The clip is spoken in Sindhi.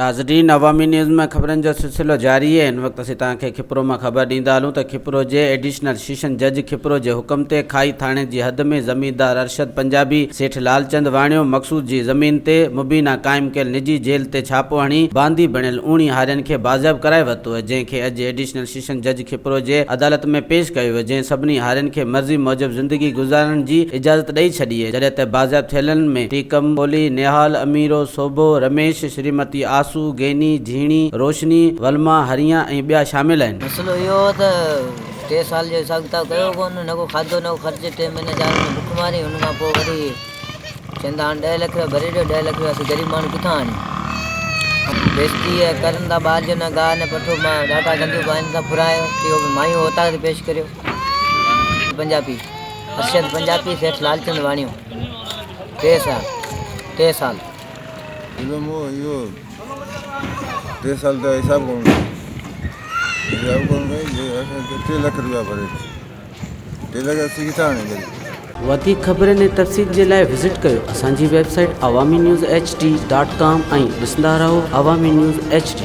ناظرين عوامي نيوز ۾ خبرن جو سلسلو جاري آهي هن وقت اسين توهان کي کپرو مان خبر ڏيندا هلون ته کپرو جي ايڊيشنل سيشن جج کپرو جي حڪم تي کائي ٿاڻي جي حد ۾ زميندار ارشد پنجابي سيٺ لالچند واڻيو مقصود جي زمين تي مبينا قائم ڪيل نجي جيل تي ڇاپو هڻي باندي بڻيل اوڻي هارين کي بازياب ڪرائي ورتو آهي جنهن کي اڄ ايڊيشنل سيشن جج کپرو جي عدالت ۾ پيش ڪيو ويو جنهن سڀني هارين کي مرضي موجب زندگي گذارڻ جي اجازت ڏئي ڇڏي آهي جڏهن ته بازياب ٿيلن ۾ ٽيڪم ڪولهي نهال اميرو سوڀو رميش شريمتي آسو گيني جهيڻي روشني ولما هريان ۽ ٻيا شامل آهن. مسئلو اهو هو ته ٽي سال جو حساب ڪتاب ڪيو ڪونه نه ڪو کاڌو نه ڪو خرچ ٽي مهينا چار مهينا بک ماري ان کان پوء وري چون ٿا هاڻ ڏهه لک رپيا ڀري ڏيو ڏهه لک رپيا اسين غريب ماڻهو ڪٿان آڻيون بيستي ڪرن ٿا ٻار جو نه گاهه نه پٺو مان ڏاڍا گنديون ٻانهن تان ڦرايو اهو به مايون اوطاق تي پيش ڪريو پنجابي ارشد پنجابي سيٺ لالچند واڻيو ٽي سال ٽي سال. ظلم هو اهو ٽي سال ته حساب ڪونه ڪيو حساب ڪونه ڪيو جو اسان کي ٽي لک روپيا ڀري ڏي ٽي لک اسين ڪٿان آڻي ڀري. وڌيڪ خبرن ۽ تفصيل جي لاء وزٽ ڪيو اسان جي website Awami news H D dot com ۽ ڏسندا رهو عوامي نيوز ايڇ ڊي.